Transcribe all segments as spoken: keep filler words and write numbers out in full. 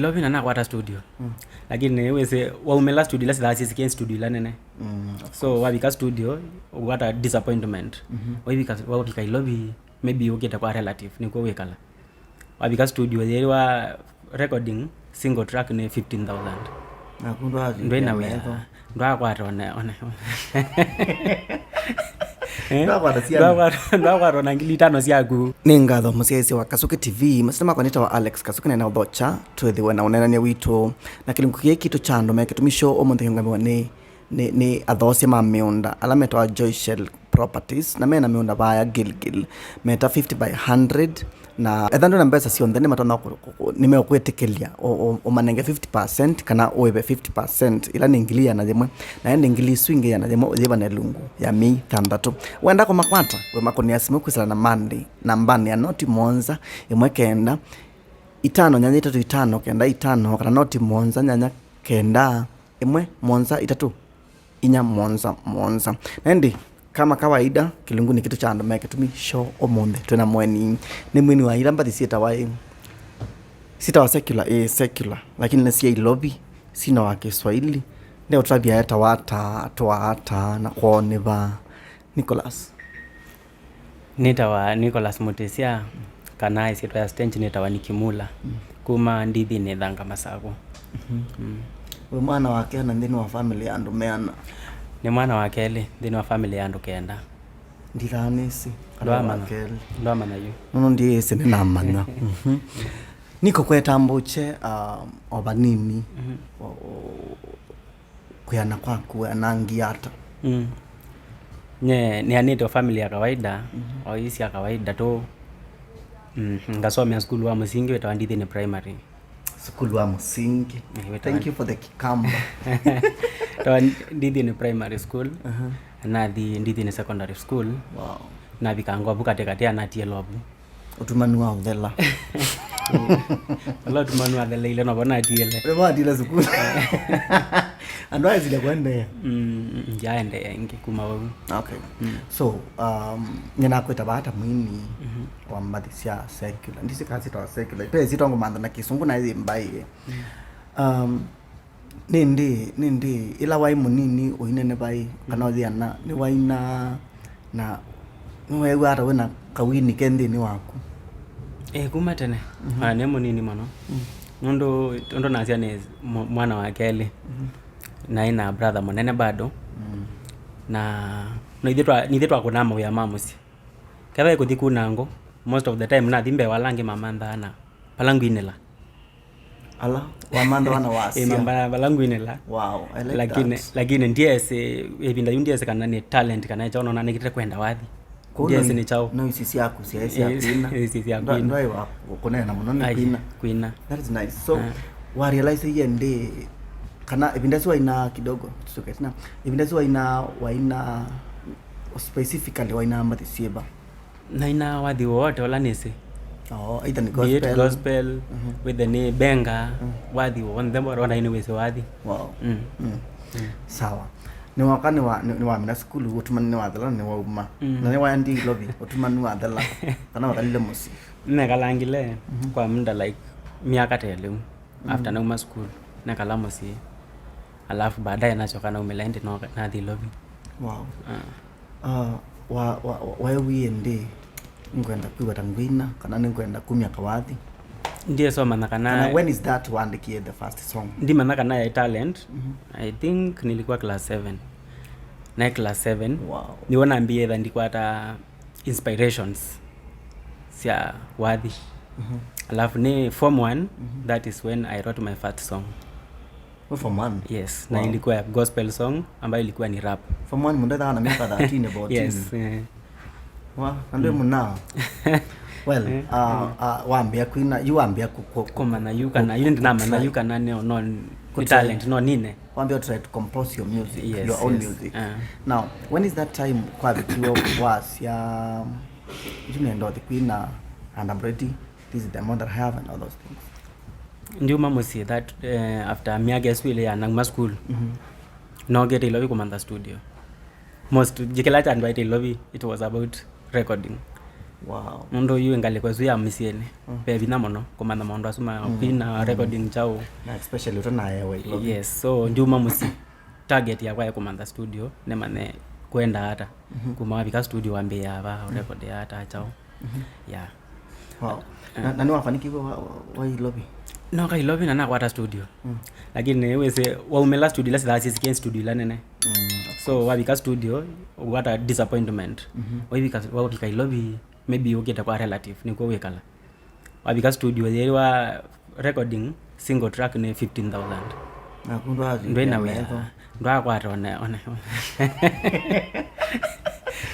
Ilovi na nakwata studio. Mm. Lakini wĩsĩ waumĩla studio ila sithaa syĩsĩkĩe studio ila nene. Mm, of So wavika studio, ũkwata disappointment. Mhm. Waivika, wavika Ilovi, maybe ũkĩte kwa relative, nĩkw'o wĩkala. Wavika studio, yĩwa recording single track nĩ fifteen thousand. Naku ndwavikia Ndwĩna metho. Wĩa. Ndwakwata one, one. Eh? Ndwakwata syana. Ndwakwata, ndwakwata ona ngili itano syaku. Nĩ ngatho mũsyaĩĩsya wa Kasuki T V. Masita makwa nĩtawa Alex Kasuki na nĩnaũthokya twĩthĩwe na ũneenany'a witũ. Na kĩlungu kĩĩ kitũ kya andũ me kĩtumi show ũmũnthĩ kĩũngamiwa nĩ, nĩ, nĩ athoosya ma mĩũnda ala metawa Joyshell Properties, na mena mĩũnda vaya Gilgil. Meta fifty by hundred, na etha ndwĩna mbesa syonthe, nĩmatonya kũ-, kũ-, kũ-, nĩmeũkwĩtĩkĩlya ũ-, ũ-, ũmanenge fifty percent kana ũĩve fifty percent, ĩla nĩ ngili ĩana yĩmwe, na ĩndĩ ngili isu ingĩ ĩana yĩmwe ũyĩvane lungu ya myei thanthatũ. Wenda kũmakwata, wĩmakũnĩa simũ kwĩsĩla nambanĩ, nambanĩ ya noti mũonza, ĩmwe kenda, itano nyanya itatũ itano kenda itano, kana noti mũonza nyanya kenda, ĩmwe mũonza itatũ inya mũonza mũonza. Na ĩndĩ, kama kawaida, kĩlungunĩ kitũ kya andũ me kĩtumi show ũmũnthĩ twĩ na mũeni. Nĩ mwini wa ila mbathi syĩtawa ĩ, syĩtawa secular, ĩ secular, lakini nĩ sya Ilovi, sina wa Kiswahili. Ndeũtavya etawa ata, atwaa ata, na kwoo nĩ va? Nicholas. Nĩtawa Nicholas Mutisya, kana ĩsyĩtwa ya stage nĩtawa Nikimula. Mm. Kuma Ndithinĩ Ithanga Masakũ. Mhm. Mm. Wĩ mwana wa kenda nthĩnĩ wa family ya andũ meana? Nĩ mwana wa kelĩ nthĩnĩ wa family ya andũ kenda. Ndithanĩsĩ kana wa Ndwamanya. Kelĩ. Ndwamanya yu. Nũndũ ndiĩsĩ nĩnamanya. Mhm. Niko kwetambũkye, um, o vanini. Mhm. O, o, kwĩana kwaku anangi ata? Mm. Nye, nĩanĩte o family ya kawaida, mhm, o ii sya kawaida tu. Mm, ngasomea sukulu wa mũsingi wĩtawa Ndithinĩ Primary. Sukulu wa mũsingi. Eh, wĩtawa Thank you for the kikamba. Tawa Ndithinĩ Primary School. Aha. Nathi Ndithinĩ Secondary School. Wow. Navika ngovu katikati anatie lovu. Ũtumanu wa ũthela. Vala ũtumanu watheleile, novo natiele. Nĩvo atiele sukulu. Andũ aisile kwendeea. Mm, ndyaendeea ĩngĩ kuma vau. Okay. Mm. So, um, nĩnakwĩta vaa ta mwini, mhm, wa mbathi sya secular. Ndisi kana syĩtawa secular. Pe syĩtwa ngũmantha na kĩsũngũ na yĩ mbaĩ. Mm. Um, Nĩndĩ, nĩndĩ, ĩla waĩ mũnini ũinene vai, kana ũyĩana, nĩwainaa na nĩweew'aa ta wĩna kawini ke nthĩnĩ waku? Ĩĩ, kuma tene. Mhm. Ah, nĩ mũnini mũno. Mm. Nũndũ, nũndũ nasya nĩ mw-, mwana wa kelĩ. Mhm. Naĩ na brother mũnene bado. Mm. Na, na ithyĩ twa-, nithyĩ twakũnaa mawĩa ma mũsyĩ. Kethwa ĩkũthi kuna ngũ, most of the time nathi mbee wa ala angĩ mamanthaa na pala ngwinĩla. Ala wamantha wana wasya. Ĩĩ, mambala vala ngwinĩla. Wow, I like Lakini, that. Lakini ndiesĩ, ĩvinda yu ndiesĩ kana nĩ talent kana nĩ kyaũ, nona nĩkĩte kwenda wathi. Ndiesĩ nĩ kyaũ. Noisi syaku syaĩ sya Ĩĩ, kwina. Ĩĩ, syaĩ sya Ndwa-, kwina. Ndwaĩ wa kũneena mũno nĩ Ai, kwina. Kwina. That is nice. So, ah, wa realize ye ndi kana ĩvinda ĩsu waina kidogo, tucoke tena. Ĩvinda ĩsu waina, waina specifically waina mbathi syĩva? Naina wathi wowote ũla nĩsĩ. Oh, either nĩ Be it gospel. Gospel, mhm, whether nĩ benga, mm, wathi wonthe, bora ona nĩwĩsĩ wathi. Wow. Mm. Mm. Mm. Sawa. Nĩwoka nĩwa-, nĩ-, nĩwamina sukulu, ũtumani nĩwathela, nĩwauma. Mm. Na nĩwaendie Ilovi, ũtumani wathela. Kana wathelile mũsyĩ? Nekalangile, mhm, kwa muda, like, myaka ta ĩlĩ. Mm. After nauma sukulu, nekala mũsyĩ. Alafu baadaye nacoka naumĩla ĩndĩ no-, nathi Ilovi. Wow. Ah. Ah, wa, wa, wa, waewie ndi, nĩngwenda kwĩw'a ta ngwina, kana nĩngwenda kumya kawathi? Ndiesomanya kana Kana when is that waandĩkie the first song? Ndimanya kana yaĩ talent. Mhm. I think nilikuwa class seven. Naĩ class seven. Wow. Nĩw'o nambie etha ndikwata inspirations sya wathi. Mhm. Alafu nĩ form one, mhm, that is when I wrote my first song. Wĩ form one? Yes, na Wow. ilikuwa ya gospel song ambayo ilikuwa ni rap. Form one mũndũ ethawa na myaka thirteen, fourteen. Yes, eh. Wa, na ndwĩ Mm. mũnao. Well, Eh, uh, eh. uh, wambĩa kwina, yu wambĩa ku-, ku-, ku-, Kũmanya yu ku-, kana, yu ndinamanya ku-, yu kana nĩ, no, nĩ kũtry. Talent, no nine. Wambĩa try to compose your music, Yes, your own yes. music. Ah. Now, when is that time kwavikiwe wasya, "Yu nenda ũthi kwina, and I'm ready, this is the amount that I have," and all those things? Ndiuma mũsyĩ that, eh, after myaka ĩsu ĩlĩ ya nauma school, Mhm. nokĩte Ilovi kũmantha studio. Most, kĩla kyandwaĩte Ilovi, it was about recording. Wow. Nũndũ yu ngalĩko ĩsu ya mĩsyĩnĩ, mm, ve vinya mũno kũmantha maũndũ asu ma, mm, kwina, mm, recording kyaũ. Na especially ũtanaewa Ilovi. Yes, so ndyuma mũsyĩ. Target yakwa ya kũmantha studio, nĩmanye kwenda ata. Mhm. Kuma wavika studio wambĩĩa ava, mm, ũrekodi ata kyaũ. Mhm. Yeah. Wow. Na, na nĩwafanikiwe wa, wa, wa Ilovi? Noka Ilovi na nakwata studio. Mm. Lakini wĩsĩ, waumĩla studio ila sithaa syĩsikie studio ila nene. Mm, of course. So wavika studio, ũkwata disappointment. Mhm. Wavika, wavika Ilovi, maybe ũkĩte kwa relative, nĩkw'o wĩkala. Wavika studio, yĩwa recording single track nĩ fifteen thousand. Naku ndwavikia ndwĩna wĩa metho. Ndwakwata one, one.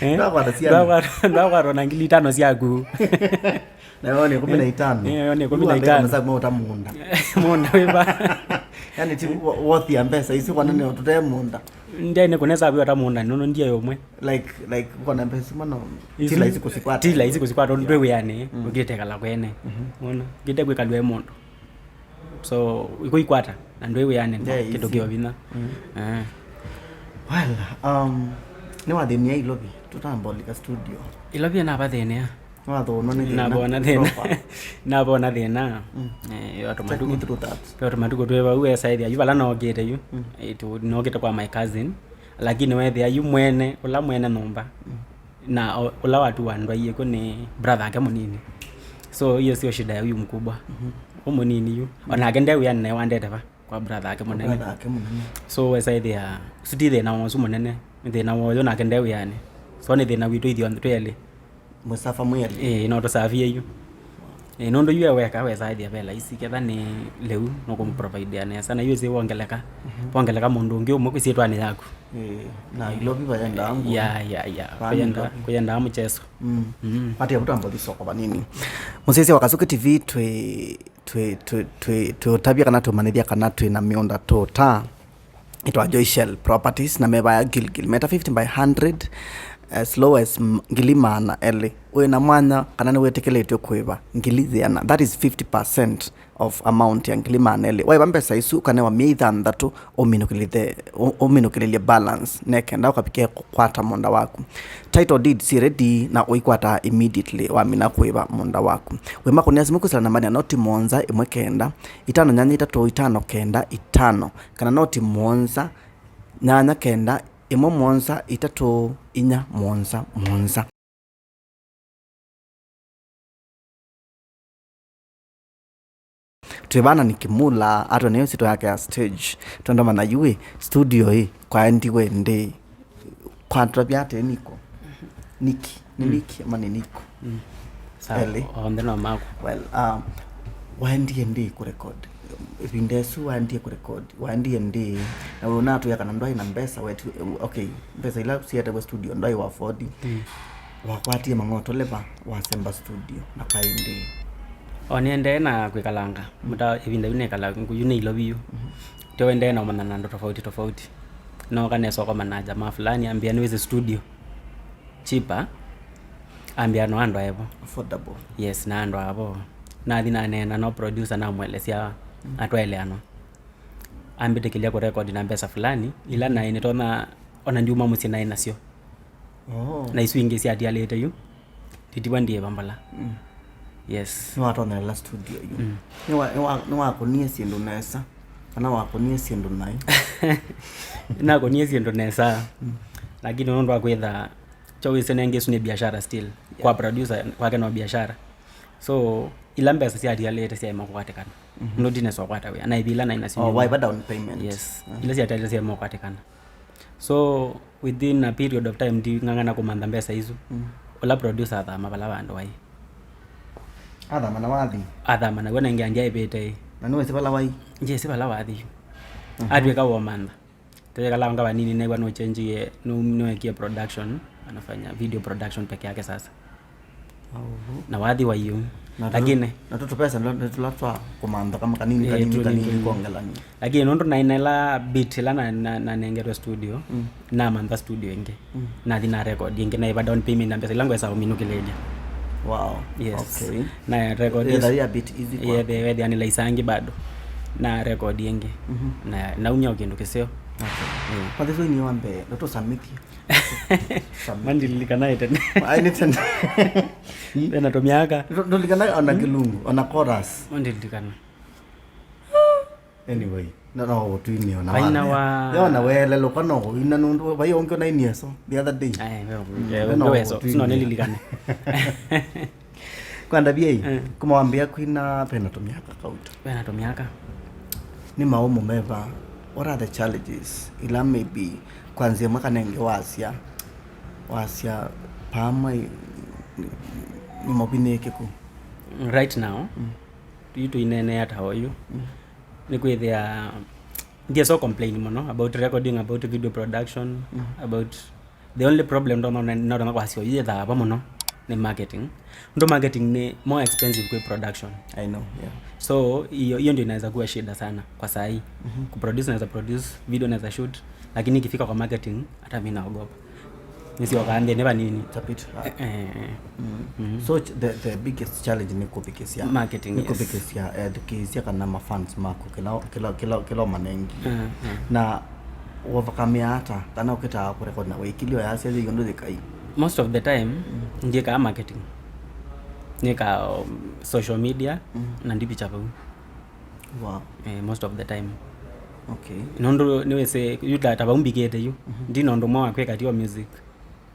Eh? Ndwakwata syana. Ndwakwata, ndwakwata ona ngili itano syaku. Na yo nĩ kũmi na itano. Eh, yo nĩ kũmi na itano. Yu wambĩka masaku mauta mũũnda. Mũũnda wĩva? Yani ti wo-, worth ya mbesa isu kwana nĩ tũte mũũnda. Ndyaĩ nĩ kũnesa wĩ ata mũũnda nũndũ ndiaĩ ũmwe. Like, like, ũkona mbesa isu mũno. Isu ti laisi kũsikwata. Ti laisi kũsikwata, ũndũ twĩ wĩanĩ, mm, ũkĩte kala kwene. Mhm. Wona? Ũkĩte kwĩkalw'e mũndũ. So, ikuikwata, na ndwĩ wĩanĩ, yeah, kĩndũ kĩo vinya. Mm. Eh. Well, um, nĩwathĩnia Ilovi, tũtambolika studio. Ilovi navathĩnĩa. Nĩwathĩnwa nĩ thĩna. Navona thĩna. Proper. Navona thĩna. Mm. Eh, yo tũmatukũ. Take me through that. Yo tũmatukũ twĩ vau, esaĩthĩa yu vala nokĩte yu. Mm. Eh, tu-, nokĩte kwa my cousin. Lakini wethĩa yu mwene, ũla mwene nyũmba. Mm. Na o-, ũla watuwa ndwaie kũ nĩ brother ake mũnini. So, hiyo sio shida ya huyu mkubwa. Mhm. Ũ mũnini yu. Mm. Onake nde wĩanĩ nae wandete va kwa brother ake mũnene. Brother ake mũnene. So, wesaĩthĩa, ũsu ti thĩna wa ũsu mũnene. Nĩ thĩna wa ũyũ nake nde wĩanĩ. So, nĩ thĩna witũ ithyonthe twĩ elĩ. Mũsava mwĩelĩ. Ĩĩ, no tũsavie yu. Ĩĩ, nũndũ yu e weka, wesaĩthĩa ve laisi, ketha nĩ lĩu, nũkũmũprovidea nesa. Na yu ĩsĩ wongeleka, mhm, wongeleka mũndũ ũngĩ ũmwe kwĩ syĩtwanĩ yaku. Ĩĩ, na Ilovi vayendaa ngũa. Ya, ya, ya. Vaa kũyenda, Ilovi. Kũyendaa mũcheso. Mm. Mm. Vati ya kũtamba ũthi soko vanini. Mũsyaĩĩsya wa Kasuku T V twĩ, twĩ, twĩ, twĩ, twĩũtavya kana twĩmanyĩthya kana twĩ na mĩũnda tũũtaa. Ĩtwa Joyshell Properties na me vaya Gilgil. Meta fifty by hundred, as low as m-, ngili maana elĩ. Wĩ na mwanya kana nĩwĩtĩkĩlĩtw'e kũĩva ngili ĩana. That is fifty percent of amount ya ngili maana elĩ. Waĩva mbesa isu, ũkanewa myei thanthatũ ũminũkĩlĩthe-, ũ-, ũminũkĩlĩlye balance, nĩ kenda ũkavike kũkwata mũũnda waku. Title deed syĩ ready na ũikwataa immediately wamina kũĩva mũũnda waku. Wĩmakũnĩa simũ kwĩsĩla nambanĩ ya noti mũonza ĩmwe kenda, itano nyanya itatũ itano kenda itano, kana noti mũonza, nyanya kenda, ĩmwe mũonza, itatũ, inya, mũonza, mũonza. Twĩ vaa na Nicky Mula, atwĩa nĩyo syĩtwa yake ya stage. Twenda mana yu ĩ, studio ĩ, kwaendiwe ndĩ? Kwatavya atĩ Niko? Niki. Nĩ, mm, Niki, ama nĩ Niko? Mm. Sawa, elĩ. Onthe no maku. Well, um, waendie ndĩ kũrekodi? Ĩvinda ĩsu waendie kũrekodi, waendie ndĩ? Na ũnatwĩa kana ndwaĩ na mbesa, weti-, okay, mbesa ila sietawe studio ndwaĩ wa afford. Mm. Wakwatie mang'oto leva, wasemba studio, na kwaĩ ndĩ? O nĩendee na kwĩkalanga. Mũta ĩvinda yu nĩkala ngũyu nĩ Ilovi yu. Mhm. Tyo endee na ũmanyana na andũ tofauti tofauti. Nooka nesokomana na jamaa fulani, ambĩa nĩwĩsĩ studio cheaper, ambĩa no andũ aevo. Affordable. Yes, na andũ avo. Nathi naneena no producer, namũelesya, mm, atwaeleanwa. Ambĩtĩkĩlya kũrekodi na mbesa fulani, ila naĩ nĩtonya ona ndiuma mũsyĩ naĩ nasyo. Oh. Na isu ingĩ syatialĩte yu, nditiwa ndiĩva mbala. Mm. Yes. Nĩwatonyelela studio yu. Mm. Nĩwa-, nĩwa-, nĩwakũnie syĩndũ nesa, kana wakũnie syĩndũ naĩ? Nakũnie syĩndũ nesa. Mm. Lakini nũndũ wa kwĩtha, kyo wĩsĩ nengĩ isu nĩ biashara still. Yeah. Kwa producer, kwake no biashara. So, ila mbesa syatialĩte syaema kũkwatĩkana. Mhm. Nũndũ ndinesa ũkwata wĩa. Na ivila naĩ nasyo. Oh, nyuma. Waiva down payment. Yes. Mhm. Ila syatialĩte syaema kũkwatĩkana. So, within a period of time, nding'ang'ana kũmantha mbesa isu. Mm. Ũla producer athama vala vandũ waĩ. Athama na wathi? Athama naw'o nengĩ andyaĩvĩte. Na nĩwĩsĩ vala waĩ? Ndyĩsĩ vala wathi. Mhm. Atw'ĩka womantha. Twĩkalanga vanini, neew'a nũchenjie, nũ-, nũekie production, anafanya video production peke yake sasa. Oho. Na wathi wa yu. Na tu-, lakini na tu tupesa ndo tula twa kũmantha kama kanini, eh, kanini, tu kanini nini. Kuongelania. Lakini nũndũ naĩ na ĩla beat ĩla na, na, nanengetwe studio, mm, namantha studio ĩngĩ. Mm. Nathi na record ĩngĩ, naiva down payment na mbesa ila ngwesa ũminũkĩlĩlya. Wow. Yes. Okay. Na record. Ĩla ya beat easy kwa. Yethe, wethĩa nĩ laisa angĩ bado. Na record ĩngĩ. Mhm. Na naumya o kĩndũ kĩseo. Okay. Mm. Kwa this one wa mbee, ndo tũsamĩthie. Mandililikana ĩ tene. Ai, nĩ tene. Ena tũmyaka. Ndũ-, ndũlikana ona kĩlungu, ona chorus. Ndilikana. Anyway, no, no ũtwinĩ ona Vaina wa- wa- yo, ona weelelũka no ũina nũndũ vai ũngĩ ũnainie so the other day. Ae, we- Mm, we- we- no weso, ũtwinĩ. Sino nililikane. Kwa ndavia ii, Eh. Kuma wambĩa kwina pena tũmyaka kauta. Pena tũmyaka. Nĩ maũmũ meva, what are the challenges ila maybe kwanzia mwaka nenge wasya, wasya pama i- nĩ mũvinĩkĩku? Right now, Mm. Yu tũineenea ta oyu. Mm. Nĩ kwĩthĩa ndiye so complain mũno about recording, about video production, Mm. About the only problem ndo no no kwasio yetha hapa mũno nĩ marketing. Ndo marketing nĩ more expensive kwa production. I know, yeah. So hiyo hiyo ndio inaweza kuwa shida sana kwa saa hii. Mhm. Kuproduce naweza produce, video naweza shoot, lakini ikifika kwa marketing hata mimi naogopa. Nĩsyokaa nthĩnĩ vanini. It's a bit hard. Eh, eh, eh. Mm. Mm. So ch- the, the biggest challenge nĩ kũvikĩsya Marketing, nĩ yes. Kũvikĩsya ethukĩĩsya kana mafans maku kĩla kĩla kĩla kĩla ũmanengie. Mm, mm. Na wavakamĩa ata kana ũkĩtaa kũrekodi na wĩkilio yasya yĩ ũndũ yĩkai? Most of the time, Mm. Ndiĩkaa marketing. Nĩkaa, um, social media Mm. Na ndipicha vau. Wow. Eh, most of the time. Okay. Nũndũ nĩwĩsĩ yu ta ta vau mbikĩte yu. Mhm. Ndina ũndũ mwa wa kwĩka tio music.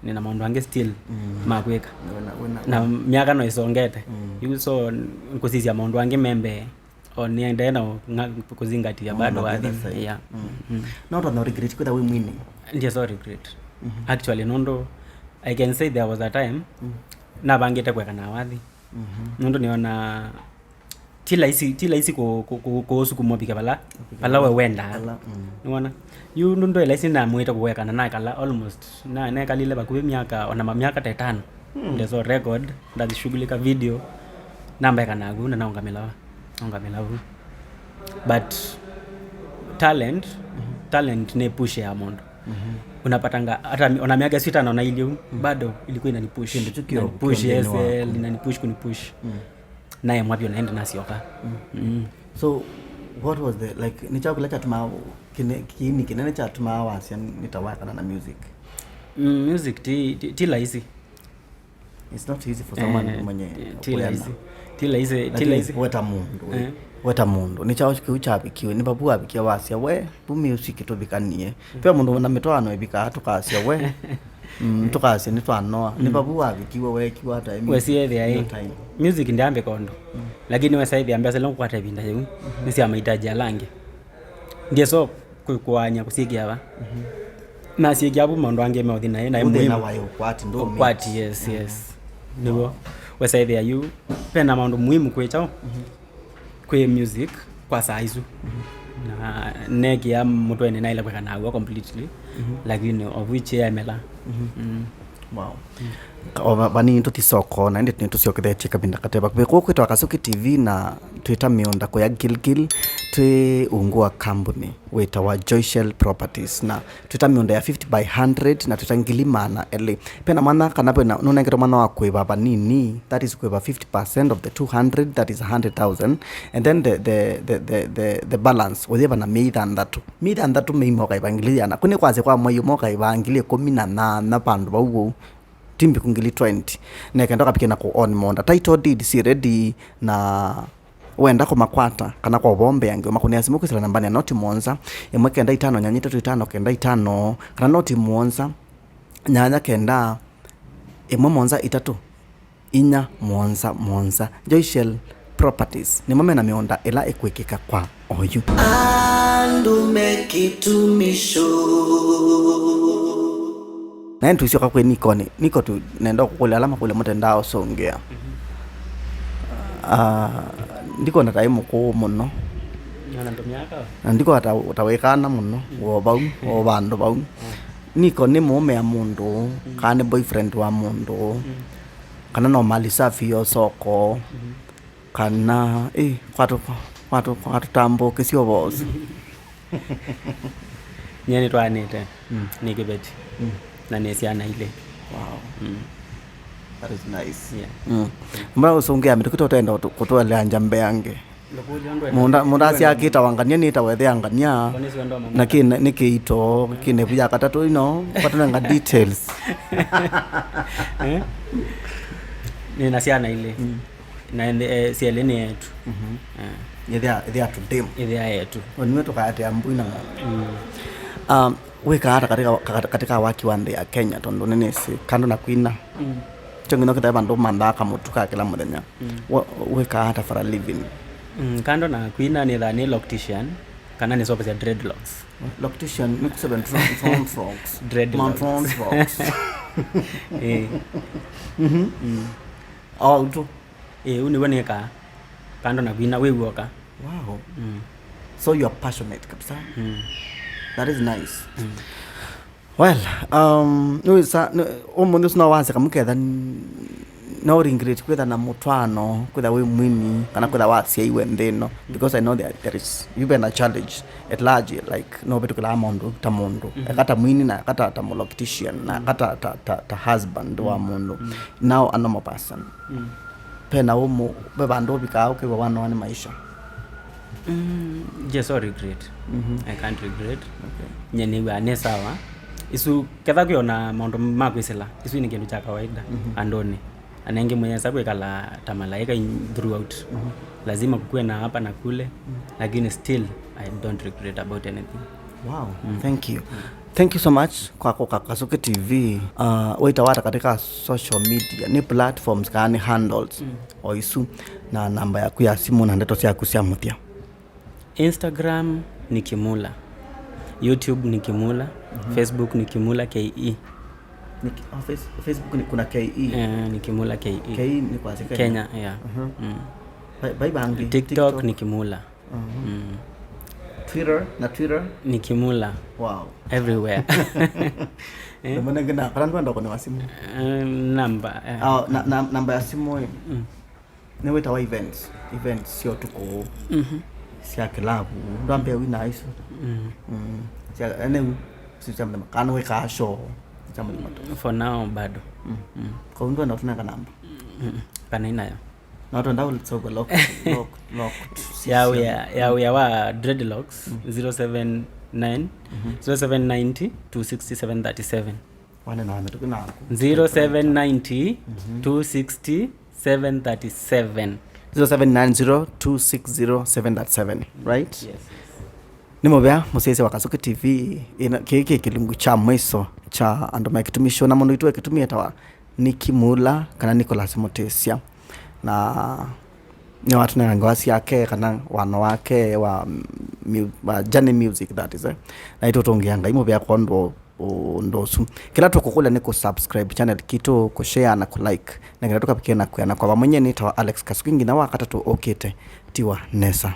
Nĩna maũndũ angĩ still Mm. Ma kwĩka. Wĩna- wĩna- Na wĩna- myaka no ĩsongete. Mm. Yu so n- kũsisya maũndũ angĩ me mbee. O nĩendee na ng'a- kũzingatia Ona bado mathĩna wathi. Saĩ. Yeah. Mm. Mm. No tona regret kwĩtha wĩ mwini? Ndiye so regret. Mhm. Actually, nũndũ I can say there was a time Mm. Navangĩte kweka na wathi. Mhm. Nũndũ nĩona ti laisi ti laisi kũ- kũ- kũ- kũũsukuma ũvike vala vala we wendaa. Vala, mm. Nĩwona? Yu ndũ ndwe laisi namwĩte kũwekana nakala almost na nekalile vakuvĩ myaka ona ma- myaka ta ĩtano. Mm. Ndeso record ndazishughulika video nambaeka naku na naungamĩla naungamĩla vu. But talent talent nĩ push ya mũndũ. Mhm. Unapatanga hata mi- ona miaka sita na ona ilio bado ilikuwa inanipush. Kĩndũ tu kĩo- Inanipush, kĩo yes, nthĩnĩ waku. Eh, inanipush kunipush. Mm. Naye mwavyo naende nasyoka. Mm. Mm. So what was the, like, nĩ kyaũ kĩla kyatumaa kĩne- kĩini kĩnene kyatumaa wasya nĩtawakana na music? Mm, music ti, ti, ti laisi. It's not easy for someone Eh, mwenye ti- ti kwĩana. Laisi. Ti laisi, ti Lakini laisi. We ta mũndũ, Eh. We ta mũndũ, nĩ kyaũ kĩu kyavikiwe? Nĩ vavu wavikie wasya we vu music tũvikanie? Ve mũndũ na mĩtwaano ĩvikaa tũkasya we Mm, tũkasya nĩtwanoa. Nĩ vavu wavikiwe wekiwa ata ĩmwe? Wesiethĩa Your ĩ time. Music ndĩambĩka ũndũ. Lakini wesaithĩa mbesa ila ngũkwata ĩvinda yĩu nĩ sya mahitaji ala angĩ. Ndiye so kũ- kũaany'a kũsyĩkĩa va. Nasyĩkĩa vu maũndũ angĩ meũthi naĩ naĩ Ũthĩna muhimu. Waĩ ũkwati, ndũ Ũkwati, yes, yes. Nĩw'o. Wesaithĩa yu vena maũndũ muhimu kwĩ kyaũ? Kwĩ music kwa saa isu. Na nekĩa mũtwenĩ naĩle kwĩka naw'o completely. Lakini of which yemela. Mm. Wow. O va- vanini tũthi soko na ĩndĩ nĩtũsyokethetye kavinda kate vakuvĩ kũu kwĩtawa Kasuki T V na twĩta mĩũnda kũya Gilgil. Twĩ ungu wa kambuni wĩtawa Joyshell Properties na twĩta mĩũnda ya fifty by hundred na twĩta ngili maana elĩ. Pena mwana kana pena nũnengetwe mwana wa kwĩva vanini, that is kwĩva fifty percent of the two hundred, that is a hundred thousand, and then the, the, the, the, the, the balance ũyĩva na mĩi thanthatũ. Mĩi thanthatũ mĩima ũkaĩva ngili yana. Kũnĩ kwasya kwa mwei ũmwe ũkaĩva ngili ĩkũmi na nyanya vandũ vau ũu. Ti mbĩku ngili twenty. Neke ndakapike na kũ own mũũnda. Title deed si ready na wenda kũmakwata kana kwa ũvombea ngĩ ũmakũnĩa simũ kwĩsĩla nambanĩ ya noti mũonza, ĩmwe kenda itano nyanya itatũ itano kenda itano, kana noti mũonza, nyanya kenda, ĩmwe mũonza itatũ, inya mũonza mũonza. Joyshell Properties nĩmo mena mĩũnda ĩla ĩkwĩkĩka kwa oyu. Andũ me kĩtumisho. Naĩ tũisyoka kwĩ Niko nĩ, Niko tu nenda kũkũlya ala makũlya mũtendaa ũsũngĩa. Ah, ndikwona taĩ mũkũũ mũno. Ona ndũmyaka. Na ndikwona ta, ta wĩkana mũno, wo vau, wo vandũ vau. Niko nĩ mũũme ya mũndũ, kana nĩ boyfriend wa mũndũ, kana no mali safi yo soko, kana, ĩ, kwatũ, kwatũ, kwatũtambũkĩsya ũvoo ũsu. Nyie nĩtwaanĩte, Mm. Nĩ kĩveti, Mm. Na nĩ syana ilĩ. Wow. Mm. That is nice. Yeah. Mm. Mbona ũsũngĩa mĩtũkĩ tũtenda kũtũelea njambe yange? Mũnda, mũnda asyakĩtawa ngania nĩtawa ĩthea ngania. Na kĩ nĩ kĩito kĩnevu ya katatũ ino kwatananga details. Eh? Nĩ na syana ilĩ. Mm. Na ĩndĩ, eh, syelĩ nĩ etu. Mhm. Eh. Ĩthĩa, ĩthĩa tũndĩmu. Ĩthĩa etu. Oniwe tũkaatĩa mbui na ng'ombe. Mm. Um, wĩkaa ata katika, katika, katika waki wa nthĩ ya Kenya, tondũ nĩnĩsĩ kando na kwina? Mm. Kyo ngĩno kĩthae vandũ manthaa kamũtu ka kĩla mũthenya. Mm. Wa-, wĩkaa ata for a living? Mm, kando na kwina nĩthaa nĩ loctician, kana nĩ sopa sya dreadlocks. Loctician nĩ kusema tron-, tron-, frogs. Dreadlocks. Man tron-, frogs. Eh. Mhm. Mm. Oh, utu. Eh, ũu nĩw'o nĩkaa. Kando na kwina wĩw'oka. Wow. Mm. So you are passionate kabisa. Mm. That is nice. Mm. Well, um, nĩwĩsa, nĩ-, ũmũnthĩ ũsu no wasye kamũketha n-, no regret kwĩtha na mũtwaano, kwĩtha wĩ mwini, kana kwĩtha wasyaiwe nthĩ ĩno, because I know there, there is, you've been a challenge at large, like, no vĩtũkĩlaa maũndũ ta mũndũ, mhm, eka ta mwini, na eka ta, ta mũloctician, na eka ta, ta, ta, ta husband wa mũndũ. Mm. Now a normal person. Mm. Pena ũmũ, ve vandũ ũvikaa ũkĩw'a wanoa nĩ maisha? Mm, yes, I regret. Mhm. I can't regret. Okay. Nye nĩw'aa nĩ sawa. Isu, ketha kwĩona maũndũ ma kwĩsĩla, isu nĩ kĩndũ kya kawaida, mhm, andũnĩ. Anengĩ mwĩyesa kwĩkala ta malaika in-, throughout. Mhm. Lazima kukuwe na hapa na kule, mhm, lakini still, I don't regret about anything. Wow, mm, thank you. Mm. Thank you so much kwa kũka Kasuki T V. Uh, wĩtawa ata katika social media? Nĩ platforms kana nĩ handles, mm, o isu, na namba yaku ya simu na ndeto syaku sya mũthya? Instagram ni Kimula. YouTube ni Kimula. Mhm. Facebook ni Kimula K E. Ni ki-, oh, Face-, Facebook ni, kuna K E. Eh, ni Kimula K E. K E ni kwa Kenya. Kenya, yeah. Mhm. Mm. Bai-, bai bangi, TikTok, TikTok ni Kimula. Mhm. Mm. Twitter, na Twitter? Ni Kimula. Wow. Everywhere. Eh? Ndio maana ngina, kana ndio ndo kuna simu. Eh, namba, eh. Ah, na, na, namba ya simu, eh. Mm. Nĩ wĩtawa events, events sya ũtukũ, mhm, sya kĩlavu, ndwambĩa wina isu. Mm. Mm. Sya, ene u, si sya mũthema, kana wĩkaa show, sya mũthema tu. For now, bado. Mm. Mm. Kwa hiyo ndio tunanga namba. Mm. Kana inayo. Na watu ndao sauka lock, lock, lock. Ya wĩa, ya wĩa wa dreadlocks, mm, zero seven nine, mhm, zero seven ninety, two sixty, seven thirty-seven. Wane na wane, tuku naku. Zero seven ninety, mhm, two sixty, seven thirty-seven. Zero seven nine zero two six zero seven thirty-seven, right? Yes. Nĩ mũvea mũsyaĩĩsya wa Kasuki T V, ĩna, kĩĩ kĩ kĩlungu kya mwiso kya andũ me kĩtumi show, na mũndũ witũ e kĩtumi etawa Nicky Mula kana Nicholas Mutisya. Na nĩwatũnenga ngewa syake kana wano wake wa, mu-, wa journey music, that is, eh. Na itũtũngĩa Ngai mũvea kwondũ ũndũ ũsu. Kĩla tũkũkũlya nĩ kũ subscribe channel kitũ, kũ share na kũ like, na kĩla tũkavikĩe na kwĩana kwa vamwe. Nye nĩtawa Alex Kasuki, nginya wa katatũ ũkĩte, tiwa nesa.